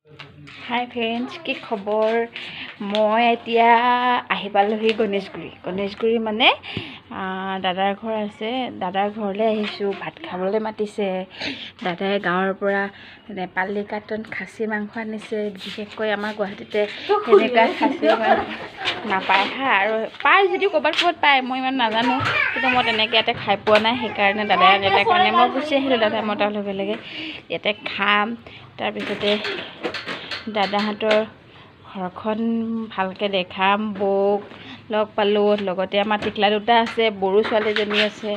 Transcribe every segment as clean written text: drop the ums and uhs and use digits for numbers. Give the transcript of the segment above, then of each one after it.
হাই friends, কি খবৰ? মই এতিয়া আহি পালোহি গণেশগুৰি। গণেশগুৰি মানে দাদাৰ ঘৰ আছে, দাদাৰ ঘৰলৈ আহিছোঁ। ভাত খাবলৈ মাতিছে। দাদাই গাঁৱৰ পৰা নেপালী কাটন খাচী মাংস আনিছে। বিশেষকৈ আমাৰ গুৱাহাটীতে তেনেকুৱা খাচী মাংস নাপায় হা, আৰু পায় যদিও ক'ৰবাত ক'ৰবাত পায়, মই ইমান নাজানো, কিন্তু মই তেনেকৈ ইয়াতে খাই পোৱা নাই। সেইকাৰণে দাদাই আনিলে কাৰণে মই গুচি আহিলোঁ। দাদাই মতাৰ লগে লগে ইয়াতে খাম। তাৰপিছতে দাদাহঁতৰ ঘৰখন ভালকৈ দেখাম। বৌক লগ পালোঁ, লগতে আমাৰ টিকলা দুটা আছে, বড়ো ছোৱালীজনী আছে,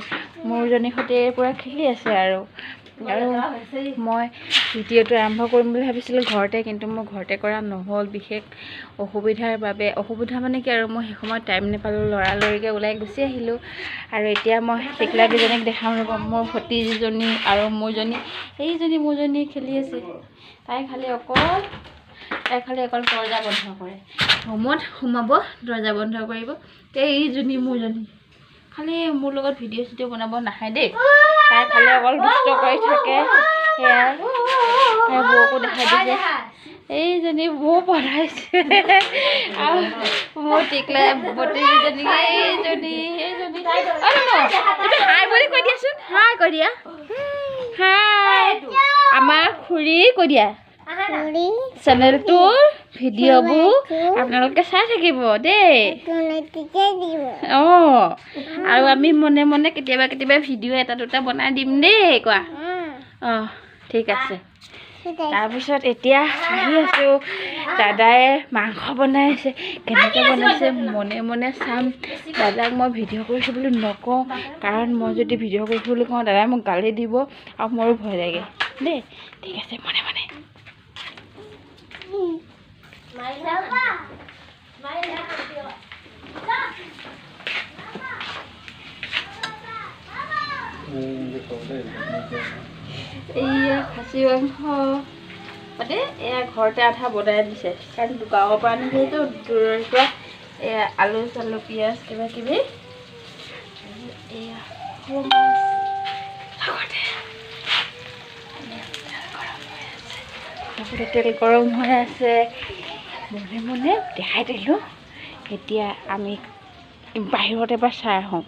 মোৰজনীৰ সৈতে পূৰা খেলি আছে। আৰু আৰু মই ভিডিঅ'টো আৰম্ভ কৰিম বুলি ভাবিছিলোঁ ঘৰতে, কিন্তু মোৰ ঘৰতে কৰা নহ'ল বিশেষ অসুবিধাৰ বাবে। অসুবিধা মানে কি আৰু, মই সেই সময়ত টাইম নাপালোঁ, লৰালৰিকৈ ওলাই গুচি আহিলোঁ। আৰু এতিয়া মই টিকলা কেইজনীক দেখাম ৰ'ব। মোৰ ভতিজীজনী আৰু মোৰজনী, এইজনী মোৰজনী খেলি আছে। তাই খালি অকল দৰ্জা বন্ধ কৰে, ৰুমত সোমাব, দৰ্জা বন্ধ কৰিব। এইজনী মোৰজনী খালি মোৰ লগত ভিডিঅ' চিডিঅ' বনাব নাহে দেই, তাই খালি অকল দুষ্ট কৰি থাকে। সেয়াই তাই বৌকো দেখাই দিছে। এইজনী বৌ পঢ়াইছে। আৰু মোৰ টিকলা ভতিজীজনী এইজনী এইজনী। তুমি হাই বুলি কৈ দিয়াচোন, হাই কৈ দিয়া, হাই। আমাৰ খুৰী কৈ দিয়া। চেনেলটোৰ ভিডিঅ'বোৰ আপোনালোকে চাই থাকিব দেই। অঁ, আৰু আমি মনে মনে কেতিয়াবা কেতিয়াবা ভিডিঅ' এটা দুটা বনাই দিম দেই, কোৱা। অঁ, ঠিক আছে। তাৰপিছত এতিয়া আহি আছোঁ। দাদাই মাংস বনাই আছে, কেনেকৈ বনাইছে মনে মনে চাম। দাদাক মই ভিডিঅ' কৰিছোঁ বুলি নকওঁ, কাৰণ মই যদি ভিডিঅ' কৰিছোঁ বুলি কওঁ দাদাই মোক গালি দিব আৰু মোৰো ভয় লাগে দেই। ঠিক আছে, মনে মনে। এইয়া খাচী মাংস, মানে এয়া ঘৰতে আধা বনাই দিছে, কাৰণ গাঁৱৰ পৰা আনিছেতো দূৰৰ পৰা। এয়া আলু চালু পিঁয়াজ কিবা কিবি, এয়া সৰু মাছ, লগতে তেল গৰম হৈ আছে, লগতে তেল গৰম হৈ আছে। মনে মনে দেখাই দিলোঁ। এতিয়া আমি বাহিৰত এবাৰ চাই আহোঁ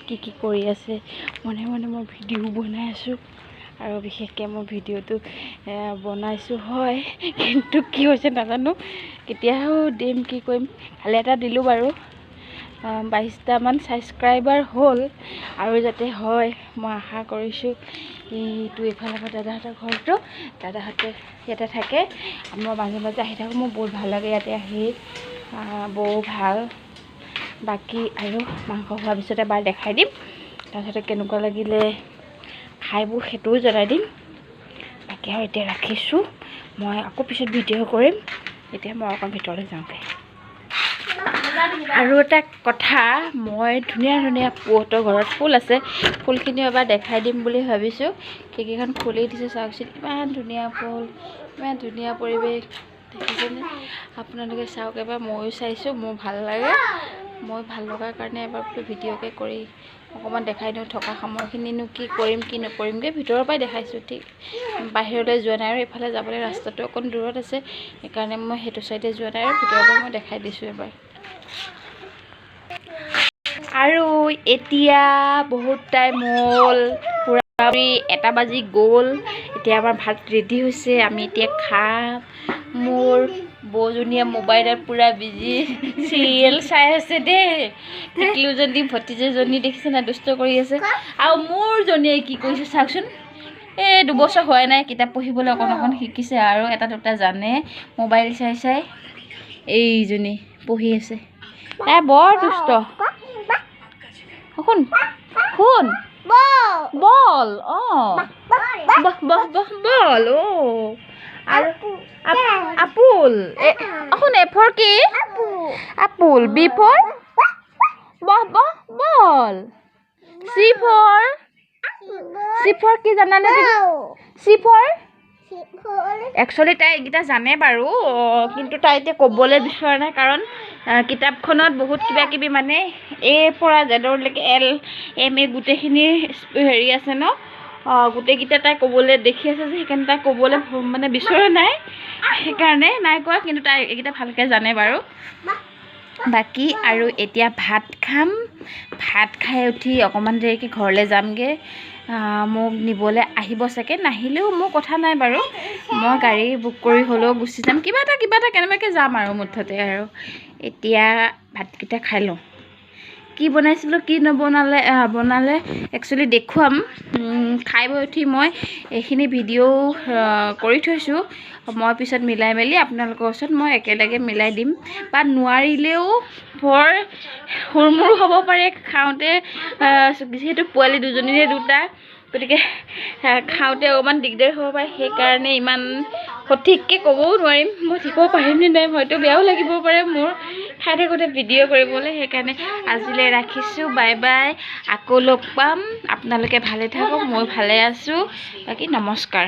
কি কি কৰি আছে। মনে মনে মই ভিডিঅ' বনাই আছোঁ, আৰু বিশেষকৈ মই ভিডিঅ'টো বনাইছোঁ হয়, কিন্তু কি হৈছে নাজানো, কেতিয়াও দিম কি কৰিম। কালি এটা দিলোঁ বাৰু, 22টামান ছাবস্ক্ৰাইবাৰ হ'ল, আৰু যাতে হয় মই আশা কৰিছোঁ। এইটো এইফালে আমাৰ দাদাহঁতৰ ঘৰটো, দাদাহঁতে ইয়াতে থাকে। মই মাজে মাজে আহি থাকোঁ, মোৰ বহুত ভাল লাগে ইয়াতে আহি, বৌ ভাল। বাকী আৰু মাংস হোৱাৰ পিছত এবাৰ দেখাই দিম, তাৰপিছতে কেনেকুৱা লাগিলে খাইবোৰ সেইটোও জনাই দিম। বাকী আৰু এতিয়া ৰাখিছোঁ, মই আকৌ পিছত ভিডিঅ' কৰিম। এতিয়া মই অকণ ভিতৰলৈ যাওঁগৈ। আৰু এটা কথা, মই ধুনীয়া ধুনীয়া বৌহঁতৰ ঘৰত ফুল আছে, ফুলখিনিও এবাৰ দেখাই দিম বুলি ভাবিছোঁ। খিৰিকীখন খুলি দিছোঁ, চাওকচোন, ইমান ধুনীয়া ফুল, ইমান ধুনীয়া পৰিৱেশ দেখিছেনে? আপোনালোকে চাওক এবাৰ, ময়ো চাইছোঁ, মোৰ ভাল লাগে। মই ভাল লগাৰ কাৰণে এবাৰ বোলো ভিডিঅ'কে কৰি অকণমান দেখাই দিওঁ। থকা সময়খিনিনো কি কৰিম কি নকৰিমগৈ, ভিতৰৰ পৰাই দেখাইছোঁ, ঠিক বাহিৰলৈ যোৱা নাই। আৰু এইফালে যাবলৈ ৰাস্তাটো অকণ দূৰত আছে, সেইকাৰণে মই সেইটো চাইডে যোৱা নাই, আৰু ভিতৰৰ পৰা মই দেখাই দিছোঁ এবাৰ। আৰু এতিয়া বহুত টাইম হ'ল, পূৰা 1 বাজি গ'ল। এতিয়া আমাৰ ভাত ৰেডি হৈছে, আমি এতিয়া খাম। মোৰ বৌজনীয়ে মোবাইলত পূৰা বিজি, চিৰিয়েল চাই আছে দেই। টিকলুজনী ভতিজীজনী দেখিছে নাই, দুষ্ট কৰি আছে। আৰু মোৰজনীয়ে কি কৰিছে চাওকচোন, এই 2 বছৰ হোৱাই নাই, কিতাপ পঢ়িবলৈ অকণ অকণ শিকিছে আৰু এটা দুটা জানে, মোবাইল চাই চাই এইজনী পঢ়ি আছে। তাই বৰ দুষ্ট। শুন শুন, বল, অঁ, বল, অঁ, আৰু আপুল। শুন, এ ফৰ কি? আপুল। বি ফৰ বহ বহ বল। চি ফৰ, চি ফৰ কি জানানে তুমি? চি ফৰ, একচুৱেলি তাই এইকেইটা জানে বাৰু, কিন্তু তাই এতিয়া ক'বলৈ বিচৰা নাই, কাৰণ কিতাপখনত বহুত কিবা কিবি, মানে এৰ পৰা জেডৰলৈকে এল এম এ গোটেইখিনি হেৰি আছে ন, গোটেইকেইটা তাই ক'বলৈ দেখি আছে যে, সেইকাৰণে তাই ক'বলৈ মানে বিচৰা নাই, সেইকাৰণে নাই কোৱা। কিন্তু তাই এইকেইটা ভালকৈ জানে বাৰু। বাকী আৰু এতিয়া ভাত খাম। ভাত খাই উঠি অকণমান দেৰিকৈ ঘৰলৈ যামগৈ। মোক নিবলৈ আহিব চাগে, নাহিলেও মোৰ কথা নাই বাৰু। মই গাড়ী বুক কৰি হ'লেও গুচি যাম, কিবা এটা কেনেবাকৈ যাম আৰু মুঠতে। আৰু এতিয়া ভাতকেইটা খাই লওঁ। কি বনাইছিলোঁ কি নবনালে বনালে একচুৱেলি দেখুৱাম। খাই বৈ উঠি মই এইখিনি ভিডিঅ' কৰি থৈছোঁ, মই পিছত মিলাই মেলি আপোনালোকৰ ওচৰত মই একেলগে মিলাই দিম। বা নোৱাৰিলেও বৰ হুৰমুৰ হ'ব পাৰে খাওঁতে, যিহেতু পোৱালি দুজনীৰে দুটা, গতিকে খাওঁতে অকণমান দিগদাৰ হ'ব পাৰে। সেইকাৰণে ইমান সঠিককৈ ক'বও নোৱাৰিম মই দিব পাৰিম নে নাই, হয়তো বেয়াও লাগিব পাৰে মোৰ খাই থাকোঁতে ভিডিঅ' কৰিবলৈ। সেইকাৰণে আজিলৈ ৰাখিছোঁ, বাই বাই। আকৌ লগ পাম। আপোনালোকে ভালে থাকক, মই ভালে আছোঁ। বাকী নমস্কাৰ।